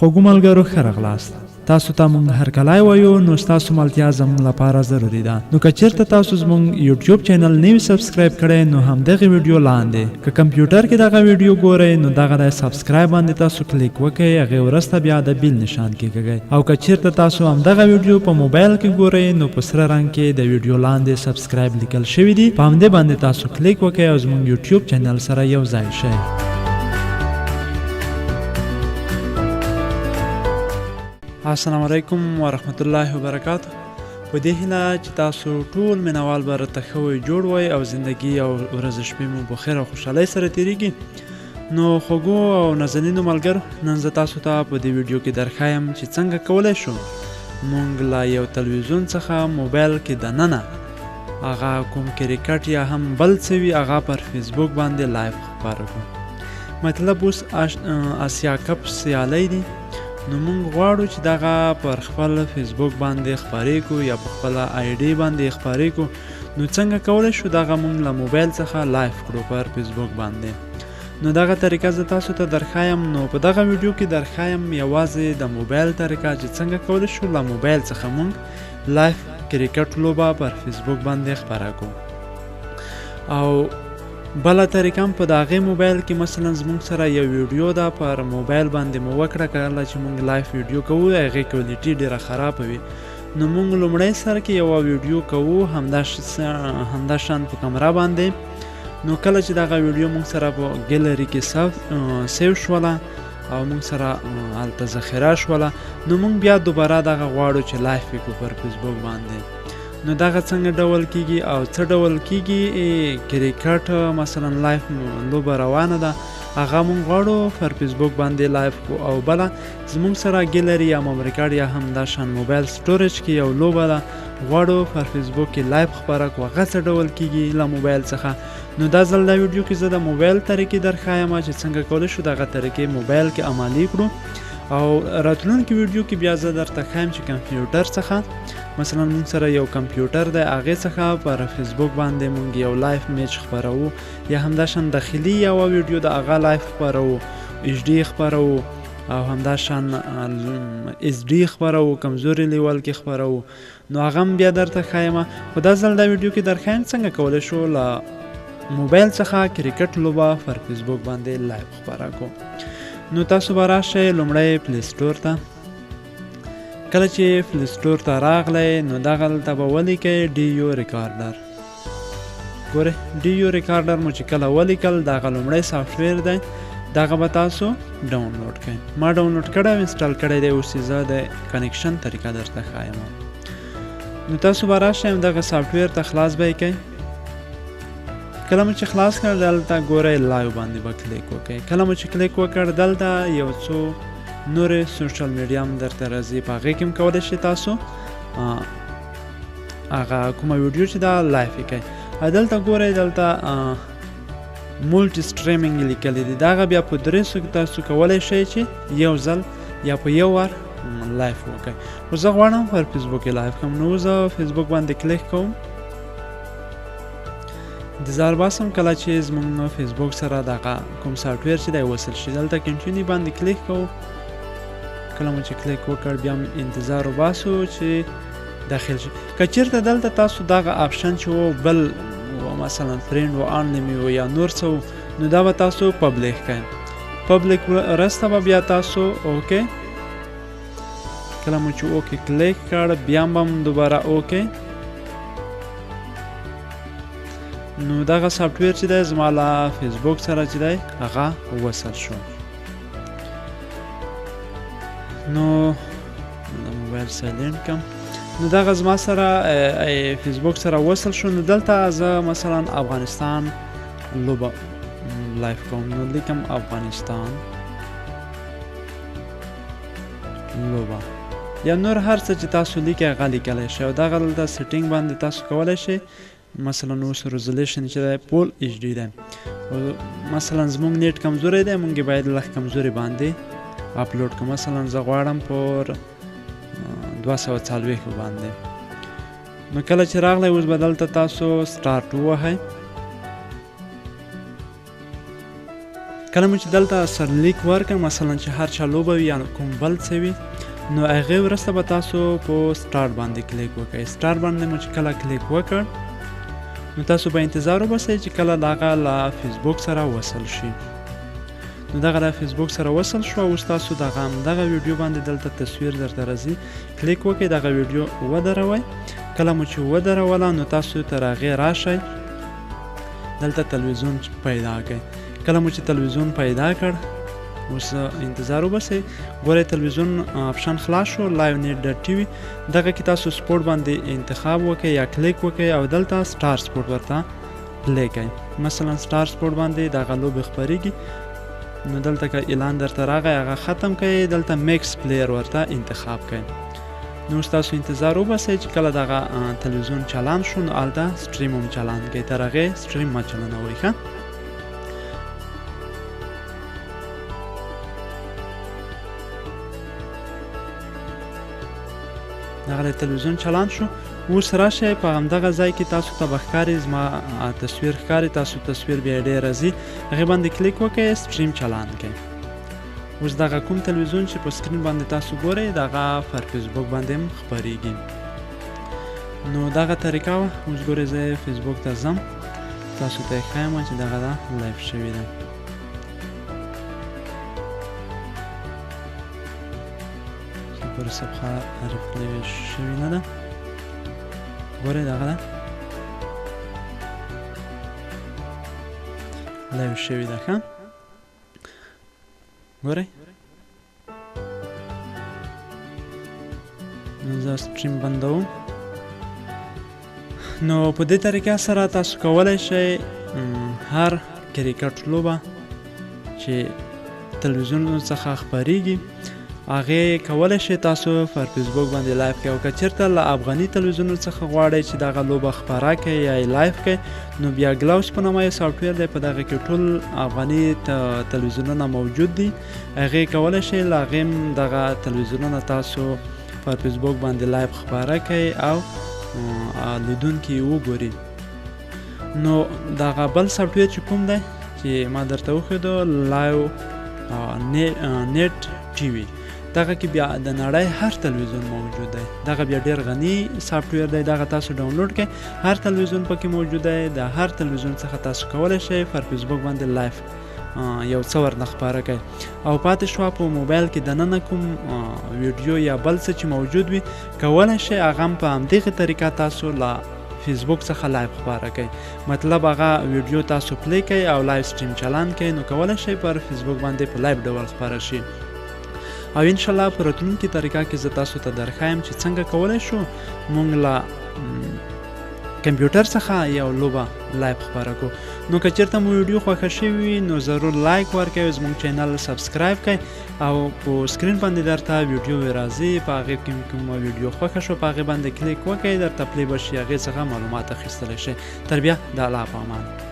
خوږو ملګرو، ښه راغلاست. تاسو ته مونږ هرکلی وایو. نو ستاسو ملتیا زموږ لپاره ضروري ده. نو که چیرته تاسو زموږ یوټیوب چینل نوی subscribe کړئ، نو همدغه ویډیو لاندې که کمپیوټر کې دغه ویډیو ګورئ، نو دغه د subscribe باندې تاسو کلیک وکړئ، هغې وروسته بیا د bell نشان کېکاږئ. او که چیرته تاسو همدغه ویډیو په موبایل کې ګورئ، نو په سره رنګ کې د ویډیو لاندې subscribe لیکل شوی دی، په همدې باندې تاسو کلیک وکړئ او زموږ یوټیوب چینل سره یو ځای شئ. السلام علیکم ورحمت الله وبرکاته. په دې هیله چې تاسو ټول مینوال به راته ښه وئ، جوړ وئ او زندگی او ورځ شپې مو په خیر او خوشحالۍ سره تیریږي. نو خوږو او نازنینو ملګرو، نن زه تاسو ته په دې ویډیو کې درښایم چې څنګه کولی شو مونږ له یو تلویزیون څخه موبایل کې دننه هغه کوم کرکټ یا هم بل څه وي، هغه پر فیسبوک باندې live خپاره کړو. مطلب اوس اسیا کپ سیالۍ دي، نو مونږ غواړو چې دغه پر خپل فیسبوک باندې خپرې کو یا په خپله ID باندې خپرې کو. نو څنګه کولی شو دغه مونږ له موبایل څخه live کړو پر فیسبوک باندې؟ نو دغه طریقه زه تاسو ته درښایم. نو په دغه ویډیو کې درښایم یوازې د موبایل طریقه چې څنګه کولی شو له موبایل څخه مونږ live کرکټ لوبه پر فیسبوک باندې خپره کړو. او بله طریقه هم په د هغې موبایل کې، مثلا زموږ سره یو ویډیو ده، پر موبایل باندې مو وکړه، کله چې مونږ live ویډیو کوو هغې quality ډېره خرابه وي. نو مونږ لومړی سر کې یوه ویډیو کوو همدا شان په کمره باندې. نو کله چې دغه ویډیو مونږ سره په ګیلري کې save شوله او مونږ سره هلته ذخیره شوله، نو مونږ بیا دوباره دغه غواړو چې live یې کړو پر فیسبوک باندې. نو دغه څنګه ډول کیږي او څه ډول کیږي؟ کرکټ مثلا live لوبه روانه ده، هغه مونږ غواړو پر فیسبوک باندې live کو. او بله زمونږ سره ګیلري یا memory card یا هم دا شان موبایل storage کې یو لوبه ده، غواړو پر فیسبوک کې live خپره کړو، هغه څه ډول کیږي له موبایل څخه؟ نو دا ځل دا ویډیو کې زه د موبایل طریقې درښایم چې څنګه کولی شو دغه طریقې موبایل کې عملي کړو. او راتلونکي ویډیو کې بیا زه درته ښایم چې کمپیوټر څخه، مثلا مونږ سره یو کمپیوټر دی، هغې څخه پر فیسبوک باندې مونږ یو live match خپروو یا همدا شان داخلي یوه ویډیو د هغه live خپروو، HD خپروو او همدا شان SD خپروو، کمزوري level کې خپروو. نو هغه هم بیا درته ښایم. خو دا ځل دا ویډیو کې درښایم څنګه کولی شو له موبایل څخه کرکټ لوبه پر فیسبوک باندې live خپره کړو. نو تاسو به راشئ لومړی Play Store ته. کله چې Play Store ته راغلی، نو دغلته به ولیکئ DU Recorder. ګورئ، DU Recorder مو چې کله ولیکل، دغه لومړی software دی، دغه به تاسو ډاونلوډ کړئ. ما ډاونلوډ کړی او install کړی دی، اوس یې زه د connection طریقه درته ښایم. نو تاسو به راشئ همدغه software ته، خلاص به یې کړئ. کله مو چې خلاص کړ، دلته ګورئ live باندې به کلیک وکړئ. کله مو چې کلیک وکړ، دلته یو څو نورې social media هم درته راځي، په هغې کې هم کولی شئ تاسو هغه کومه ویډیو چې دا live یې کړئ. دلته ګورئ، دلته multi streaming لیکلی دی، دغه بیا په درې سو کې تاسو کولی شئ چې یو ځل یا په یو وار live وکړئ. خو زه غواړم پر فیسبوک کې live کړم، نو زه فیسبوک باندې کلیک کوم، انتظار باسم کله چې زموږ فیسبوک سره دغه کوم software چې دی وصل شي. دلته continue باندې کلیک کوو. کله مو چې کلیک وکړ، بیا هم انتظار وباسو چې داخل شي. که چیرته دلته تاسو دغه option چې و بل مثلا friend و only me و یا نور څه و، نو دا به تاسو public کړئ. public وروسته به بیا تاسو okay، کله مو چې okay کلیک کړ، بیا به هم دوباره okay. نو دغه software چې دی زما له فیسبوک سره چې دی هغه وصل شو. نو د موبایل silent کم. نو دغه زما سره فیسبوک سره وصل شو. نو دلته زه مثلا افغانستان لوبه live کوم، نو لیکم افغانستان لوبه یا نور هر څه چې تاسو لیکئ هغه لیکلی شئ. او دغه دلته setting باندې تاسو کولی شئ، مثلا اوس resolution چې دی full HD دی، مثلا زموږ net کمزوری دی، مونږ باید لږ کمزوري باندې اپلوډ کړو. مثلا زه غواړم پر 240 باندې. نو کله چې راغلی، اوس به دلته تاسو start ووهئ. کله مو چې دلته سرلیک ورکړ، مثلا چې هر چا لوبه وي یا کوم بل څه وي، نو هغې وروسته به تاسو په سټارټ باندې کلیک وکړئ. سټارټ باندې مو چې کله کلیک وکړ، نو تاسو به انتظار وباسئ چې کله دغه له فیسبوک سره وصل شي. نو دغه له فیسبوک سره وصل شو. اوس تاسو دغه همدغه ویډیو باندې دلته تصویر درته راځي، کلیک وکړئ، دغه ویډیو ودروئ. کله مو چې ودروله، نو تاسو تر هغې راشئ، دلته تلویزیون پیدا کړئ. کله مو چې تلویزیون پیدا کړ، اوس انتظار وباسئ. ګورئ، تلویزیون option خلاص شو، live net dot TV. دغه کې تاسو سپورټ باندې انتخاب وکړئ یا کلیک وکړئ او دلته سټار سپورټ ورته play کړئ. مثلا سټار سپورټ باندې دغه لوبې خپریږي. نو دلته که اعلان درته راغی، هغه ختم کړئ، دلته MX Player ورته انتخاب کړئ. نو اوس تاسو انتظار وباسئ چې کله دغه تلویزیون چالان شو، نو هلته stream هم چالان کړئ. تر هغې stream مه چالانوئ. ښه، دغه د تلویزیون چالان شو. اوس راشئ په همدغه ځای کې تاسو ته به ښکاري، زما تصویر ښکاري، تاسو تصویر بیا ډېر راځي، هغې باندې کلیک وکړئ، stream چالان کړئ. اوس دغه کوم تلویزیون چې په screen باندې تاسو ګورئ، دغه پر فیسبوک باندې هم خپریږي. نو دغه طریقه وه. اوس ګورئ، زه فیسبوک ته ځم، تاسو ته یې ښایم چې دغه دا live شوې ده. پر صفحه refresh شوې نه ده. ګورئ، دغه ده، live شوې ده. ښه، ګورئ، نو زه stream بندوم. نو په دې طریقه سره تاسو کولی شئ هر کرکټ لوبه چې تلویزیون څخه خپریږي، هغې کولی شئ تاسو پر فیسبوک باندې live کړئ. او که چېرته له افغاني تلویزیونو څخه غواړئ چې دغه لوبه خپره کړئ یا یې live کړئ، نو بیا ګلاوس په نامه یو software دی، په دغه کې ټول افغاني تلویزیونونه موجود دي. هغې کولی شئ له هغې هم دغه تلویزیونونه تاسو پر فیسبوک باندې live خپاره کړئ او لیدونکي یې وګوري. نو دغه بل software چې کوم دی چې ما درته وښودو، live net TV، دغه کې بیا د نړۍ هر تلویزیون موجود دی. دغه بیا ډیر غني software دی، دغه تاسو ډاونلوډ کړئ، هر تلویزیون پکې موجود دی. د هر تلویزیون څخه تاسو کولی شئ پر فیسبوک باندې live یو څه ورنه خپاره کړئ. او پاتې شوه په موبایل کې دننه کوم ویډیو یا بل څه چې موجود وي، کولی شئ هغه هم په همدغې طریقه تاسو له فیسبوک څخه live خپاره کړئ. مطلب هغه ویډیو تاسو play کړئ او live stream چالان کړئ، نو کولی شئ پر فیسبوک باندې په live ډول خپاره شي. او انشاءالله په راتلونکي طریقه کې زه تاسو ته درښایم چې څنګه کولی شو مونږ له کمپیوټر څخه یو لوبه live خپاره کړو. نو که چېرته مو ویډیو خوښه شوې وي، نو ضرور like ورکړئ، زموږ channel subscribe کړئ او په screen باندې درته ویډیو راځي، په هغې کې کومه ویډیو خوښه شوه، په هغې باندې کلیک وکړئ، درته play به شي، هغې څخه معلومات اخیستلی شئ. تر بیا د الله په امان.